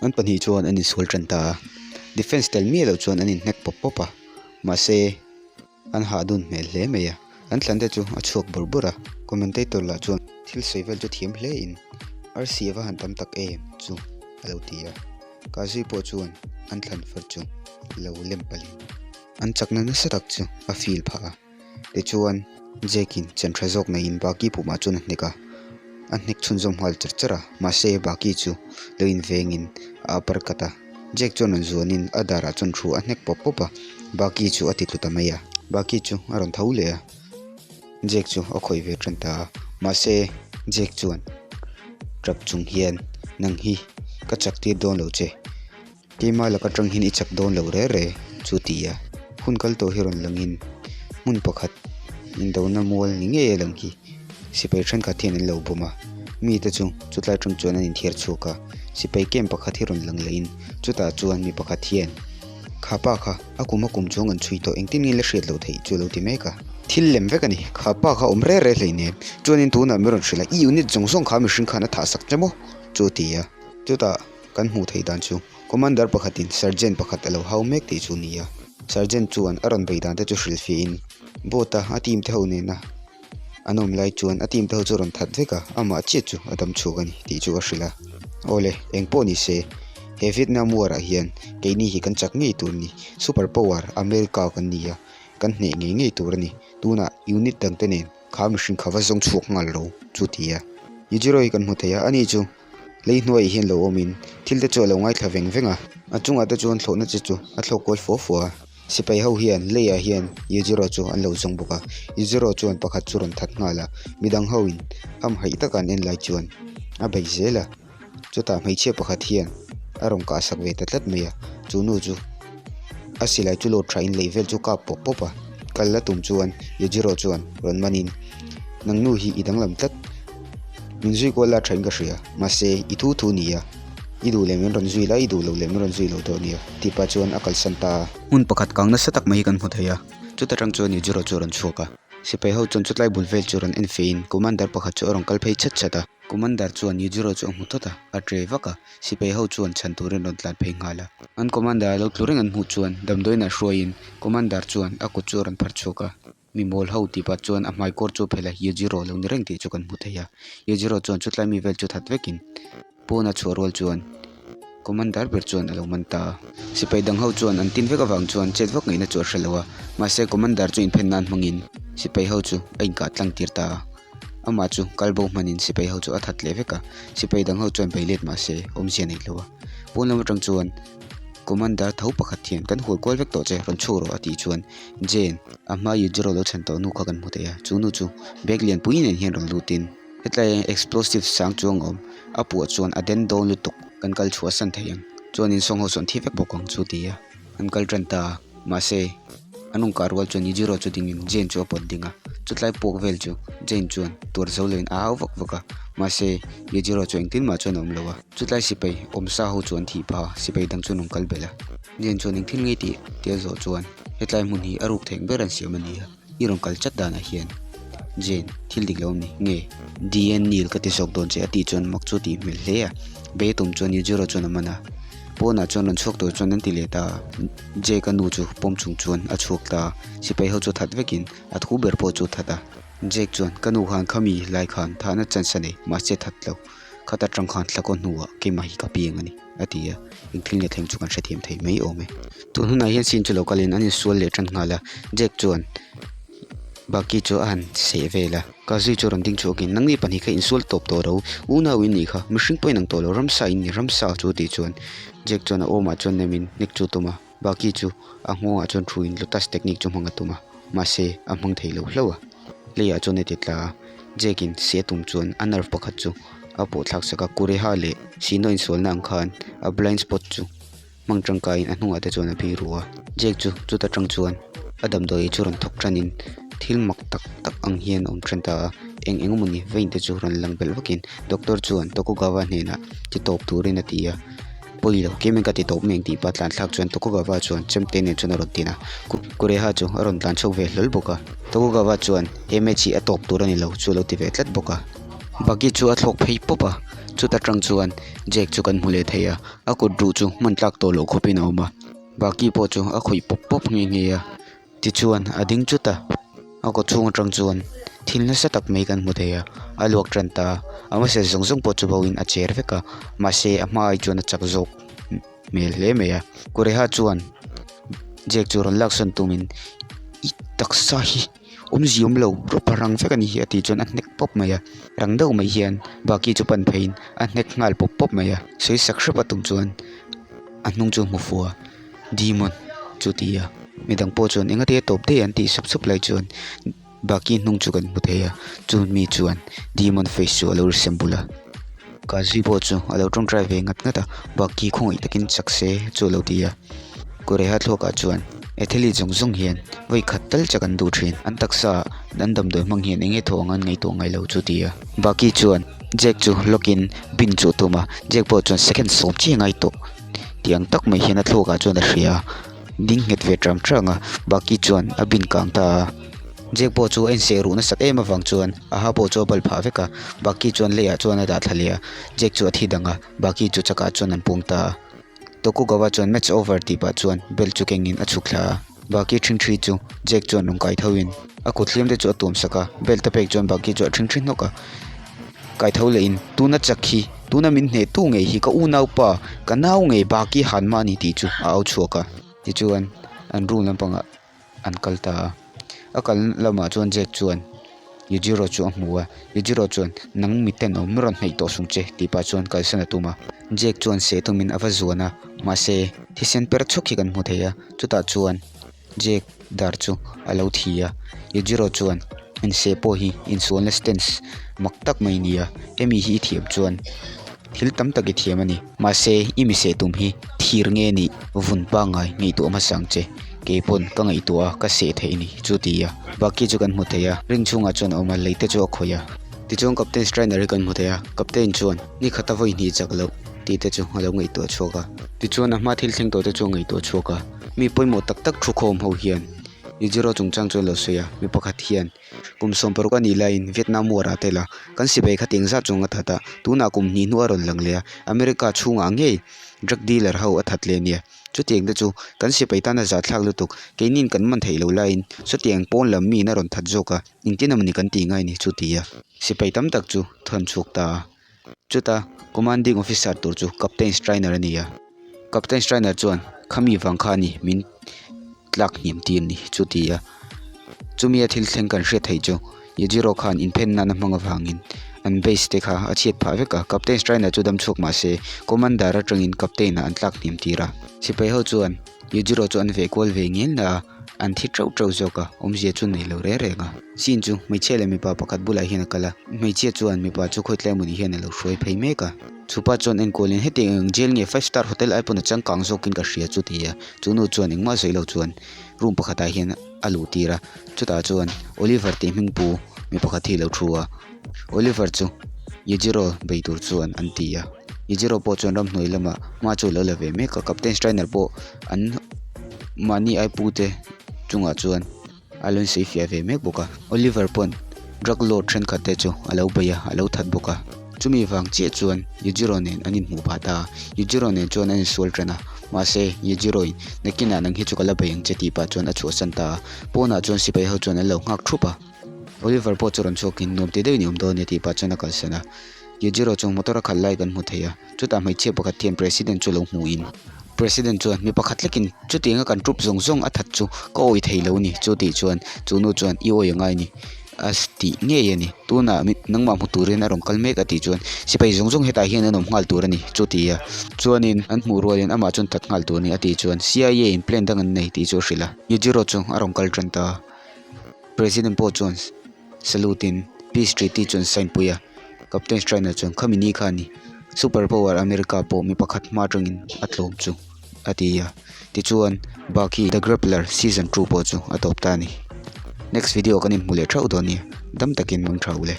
An pahnih chuan an insual tan ta a, defence tel miah loh chuan an inhnek pawp pawp a, mahse an hah dun hmel hle mai a, an thlan te chu a chhuak bawrh bawrh a, commentator lah chuan thil sawi vel chu thiam hle in arsi a va han tam tak em chu a lo ti a, Kazui pawh chuan an thlan far chu lo lem palh in an chakna nasa tak chu a feel phah a. Tichuan, Jake-in chan tha zawk neiin Bucky pumah chuan a hnek a, a hnek chhunzawm nghal char char a, mahse Bucky chu lo invengin a upper cut a. Jake chuan rawn zuanin a darah chuan thu a hnek pawp pawp a, Bucky chu a ti tlu ta mai a. Bucky chu a rawn tho leh a, Jake chu a khawih ve tan ta a, mahse Jake chuan tap chung hian, Nang hi ka chak tir dawn lo che. Keimah laka tang hian i chak dawn lo re re chu ti a, hun kal tawh hi rawn langin hmun pakhat indona mual ni ngei a lang hi sipai thenkhat hian an lo bawm a, mite chu chutlai tang chuan an inthiar chhuak a, sipai camp pakhat hi rawn lang lehin chutah chuan mi pakhat hian kha pa kha a kum a kum chuang an chhui tawh engtin nge la hriat loh theih chu a lo ti mek a, thil lem vek a ni, kha pa kha awm re re hleinem chuanin tunah mi rawn hrilh a, i unit zawng zawng kha mihring khan a thah sak che maw chu a ti a, chutah. Kan hmuh theih dan chu Commander pakhatin Sergeant pakhat a lo hau mek tih chu ni a. Sergeant chuan a rawn bei dan te chu hrilh fiahin boat a a team te ho nena an awm lai chuan a team te ho chu a rawn that vek a, amah chiah chu a dam chhuak a ni tih chu a hrilh a. Awle, eng pawh ni se, he Vietnam War ah hian keini hi kan chak ngei tur a ni. Super power America kan ni a, kan hneh ngei ngei tur a ni. Tunah unit dang te nen kha mihring kha va zawng chhuak nghal lo chu ti a. Yujiro hi kan hmu thei a, ani chu Lei hnuaiah hian lo awmin thil te chu a lo ngaithla veng veng a, a chungah te chuan thlawhna che chu a thlawk kual fua fua a. Sipai ho hian leiah hian Yujiro chu an lo zawng bawk a, Yujiro chuan pakhat chu rawn that nghal a, midang ho in hamhaih taka an en lai chuan a bei zel a, chutah hmeichhia pakhat hian a rawn kah sak ve ta tlat mai a, chu nu chu a silai chu load tha in lei vel chu kap pawp pawp a, kal la tum chuan Yujiro chuan rawn manin nang nu hi i danglam tlat. Min zui kual la thain ka hria, mahse i thu thu nia, i duh leh min rawn zui la, i duh loh leh min rawn zui lo tawh nia, tih pah chuan a kalsan ta a. Hmun pakhat kang nasa tak mai hi kan hmu thei a, chuta tang chuan Yujiro chu a rawn chhuak a. Sipai ho chuan chutlai bul vel chu rawn en feiin Commander pakhat chu a rawn kal phei chhat chhat a. Commander chuan Yujiro chu a hmu thawt a, a tre vak a, sipai ho chuan chhan turin rawn tlan phei nghal a. An Commander a lo tlu reng an hmuh chuan damdawiin ah hruaiin Commander chuan a kut chu a rawn phar chhuak a. Mi mawl ho tih pah chuan a hmai kawr chu a phelh a, Yujiro lo ni reng tih chu kan hmu thei a. Yujiro chuan chutlai mi vel chu that vekin pawn a chhuah rual chuan Commander ber chuan a lo man ta a. Sipai dang ho chuan an tin vek avang chuan chet vak ngaihna chu a hre lo a, mahse Commander chu inphen nan hmangin sipai ho chu a inkah tlang tir ta a. Amah chu kalbo hmanin sipai ho chu a that leh vek a, sipai dang ho chuan bei let mahse awmzia nei lo a. Pawn lam atang chuan Commander tho pakhat hian kan hual kual vek tawh che rawn chhuak rawh a tih chuan Jane, a hma Yujiro lo chhan tawh nu kha kan hmu thei a, chu nu chu bag lian pui nen hian rawn lutin hetlai explosive sang chuang a awm, a puah chuan a den dawn lutuk kan kal chhuah san thei ang, chuanin sawng ho sawn thi vek bawk ang chu ti a, an kal tan ta a, mahse an rawn kah rual chuan Yujiro chu dingin Jane chu a pawt ding a, chutlai puak vel chu Jane chuan tuar zo loin a au vak vak a, mahse Yujiro chu engtin mah chuan a awm lo a, chutlai sipai awmsa ho chu an thih phah a, sipai dang chuan an rawn kal belh a. Jane chuan engthil ngei tih tel zawh chuan hetlai hmun hi a ruk theng ber an siam a ni a, i rawn kal chat danah hian Jane thil dik lo a ni nge DN Neil ka ti zawk dawn che a tih chuan mak chu a tih hmel hle a, be tum chuan Yujiro chuan a man a, pawnah chuan rawn chhuak tur chuan an ti leh ta a, Jake a nu chu pawm chung chuan a chhuak ta a, sipai ho chu that vekin a thu ber pawh chu that a, Jake chuan ka nu khan khami lai khan thahna chance a nei mahse that lo. Khata tang khan thlakaw hnuah keimah hi ka piang a ni, a ti a. Eng thil nge thleng chu kan hrethiam thei mai awm e. Tun hunah hian scene chu lo kalin an insual leh tan nghal a, Jack chuan Bucky chu a han seh vel a. Kazi chu rawn ding chhuakin, Nangni pahnih kha insual tawp tawh ro, unau in nih kha, mihring pawhin ang tawh lo, ramsa in ni, ramsa chu tih chuan Jack chuan a awmah chuan nemin hnek chu a tum a. Bucky chu a nghawngah chuan thuin lotus technique chu hmang a tum a, mahse a hmang thei lo hlauh a. Leiah chuan a ti tla a, Jake in si a tum chuan a nerve pakhat chu a pawh thlak sak a, Kureha leh Sino insualna ang khan a blind spot chu hmang tangkaiin a hnungah te chuan a phei ru a. Jake chu chuta tang chuan a damdawi chu rawn thawk tanin thil mak tak tak ang hian a awm tan ta a, eng eng emawni vein te chu rawn lang belh vakin doctor chuan Tokugawa hnenah ti tawp turin a ti a. Pawi lo, keimah ka ti tawp mai ang tih pah tlan thlak chuan Tokugawa chuan chemte nen chuan a rawn tin a, Kureha chu a rawn tlan chhuak ve hlawl bawk a. Tokugawa chuan he match hi a tawp tur a ni lo chu a lo ti ve tlat bawk a. Baki chu a thlawk phei pawp a, Chuta tang chuan Jake chu kan hmu leh thei a, a kut ruh chu hman tlak tawh loh khawpin a awm a, Baki pawh chu a khawih pawp pawp nghe nghe a. Tichuan a ding chut a, a kaw chhung atang chuan thil nasa tak mai kan hmu thei a, a luak tan ta a, a hmasa zawng zawng pawh chu bo in a cher vek a, mahse a hma ai chuan a chak zawk hmel hle mai a. Kureha chuan Jake chu rawn laksawn tumin i taksa hi awmzia awm lo rawpa rang vek a ni hi a tih chuan a hnek pawp mai a, rang deuh mai hian Baki chu pan pheiin a hnek nghal pawp pawp mai a, sawi sak hrep a tum chuan a hnung chu a hmu fuh a. Demon chu ti a midang pawh chuan engati a tawp daih an tih sup sup lai chuan Baki hnung chu kan hmu thei a chu mi chuan Demon face chu a lo resemble a Kazi pawh chu a lo tawngtai ve ngat ngat a Baki khawngaih takin chak se chu a lo ti a Kureha thluakah chuan Etheli zawng zawng hian vawi khat tal chak an duh thin an taksa ah an damdawi hmang hian enge thaw ang an ngaihtuah ngai lo chu ti a Baki chuan Jack chu lock in bin chu a tum a Jack pawh chuan second sawm chiah a ngai tawh. Tiang tak mai hian a thluakah chuan a hria a, ding nghet ve tang tang a, Bucky chuan a bin kang ta a. Jack pawh chu a inseh ruh nasat em avang chuan a ha pawh chu a bal phah vek a, Bucky chuan leiah chuan a dah thla leh a, Jack chu a thi dang a, Bucky chu chakah chuan an pung ta a. Tokugawa chuan match over tih pah chuan belt chu kengin a chhuk thla a. Bucky ṭhingṭhi chu Jack chuan rawn kai tho in a kut hliam te chu a tuam sak a, belt a pek chuan Bucky chu a ṭhingṭhi hnawk a. Kai tho leh in tuna chak hi tuna min hneh tu ngei hi ka unaupa ka nau ngei Bucky han mah a ni tih chu a au chhuak a. Tichuan an room lampangah an kal ta a, a kal lamah chuan Jack chuan Yujiro chu a hmu a, Yujiro chuan nang mi tenawm rawn hnaih tawh sung che tih pah chuan kalsan a tum a. Jack chuan seh tumin a va zuan a, mahse thisen per chhawk hi kan hmu thei a, chutah chuan Jack dar chu a lo thi a, Yujiro chuan inseh pawh hi insualna stance mak tak mai a ni a, hemi hi i thiam chuan thil tam tak i thiam a ni, mahse i mi seh tum hi thir nge nih vun pangngai ngaihtuah hmasa ang che, keipawn ka ngaihtuah a ka seh theih a ni chu ti a, Bucky chu kan hmu thei a, ring chhungah chuan a awm a, lei te chu a khawih a. Tichuan Captain Strainer hi kan hmu thei a, Captain chuan ni khata vawi hnih chak loh tih te chu a lo ngaihtuah chhuak a. Tichuan a hma thil thleng tawh te chu a ngaihtuah chhuak a, mi pawimawh tak tak thukhawm ho hian Yujiro chungchang chu a lo sawi a, mi pakhat hian kum 60 a nih laiin Vietnam War ah tel a, kan sipai kha tiang zat chuang a that a, tunah kum hnih hnu a rawn lang leh a, America chhungah ngei drug dealer ho a that leh a nia, chutiang te chu kan sipai tana zahthlak lutuk, keinin kan man theih loh laiin chutiang pawn lam miin a rawn that zawk a, engtin emawni kan tih ngai a ni chu ti a, sipai tam tak chu thawn chhuak ta a. Chuta commanding officer tur chu Captain Strainer a ni a, Captain Strainer chuan khami vang kha a ni min tlak hniam tir ni chu ti a, chumi a thil thleng kan hriat theih chu Yujiro khan inphen nana hmang avangin an base te kha a chhiat phah vek a, Captain Strainer chu dam chhuak mah se commander atangin Captain ah an tlak hniam tir a. Sipai ho chuan Yujiro chu an veh kual ve ngel na a, an thi teuh teuh zawk a, awmzia chu nei lo reng reng a. Scene chu hmeichhia leh mipa pakhat bulah hian a kal a, hmeichhia chuan mipa chu khawitlai mawni hian a lo hruai phei mek a. Chupa chuan enkualin hetiang eng jail nge five star hotel ai pawn a changkang zawkin ka hria chu ti a, chu nu chuan engmah sawi lo chuan room pakhatah hian a luh tir a, chutah chuan Oliver tih hming pu mi pakhat hi a lo thu a. Oliver chu Yujiro bei tur chuan an ti a, Yujiro pawh chuan ramhnuai lamah hma chu a lo la ve mek a, Captain Steiner pawh an mahni ai pu te chungah chuan a lo insawi fiah ve mek bawk a, Oliver pawn drug lord thenkhat te chu a lo bei a, a lo that bawk a, chumi vang chiah chuan Yujiro nen an inhmuh phah ta a, Yujiro nen chuan an insual tan a, mahse Yujiro in nakinah nang hi chu ka la bei ang che tih pah chuan a chhuahsan ta a, pawnah chuan sipai ho chuan an lo nghak thup a. Oliver pawh chu rawn chhuakin nuam ti deuhin i awm dawn nia tih pah chuan a kalsan a. Yujiro chu motor a khalh lai kan hmu thei a, chutah hmeichhia pakhat hian President chu lo hmuhin President chuan mi pakhat hlekin chutianga kan troop zawng zawng a that chu ka awi thei lo ni chu tih chuan chu nu chuan i awi angai ni a tih ngei a ni tunah nangmah hmu turin a rawn kal mek a tih chuan sipai zawng zawng hetah hian an awm nghal tur a ni chu ti a chuanin an hmuh rualin amah chuan that nghal tur a ni a tih chuan CIA in plan dang an nei tih chu a hrilh a Yujiro chu a rawn kal tan ta a. President pawh chuan salute in peace treaty chu an sign pui a, Captain Steiner chuan khami ni kha a ni super power America pawh mi pakhat hma atangin a tlawm chu a ti a, tichuan Bucky the Grappler season 2 pawh chu a tawp ta a ni. Next video kan inhmu leh theuh dawn nia, dam takin mang tha ule.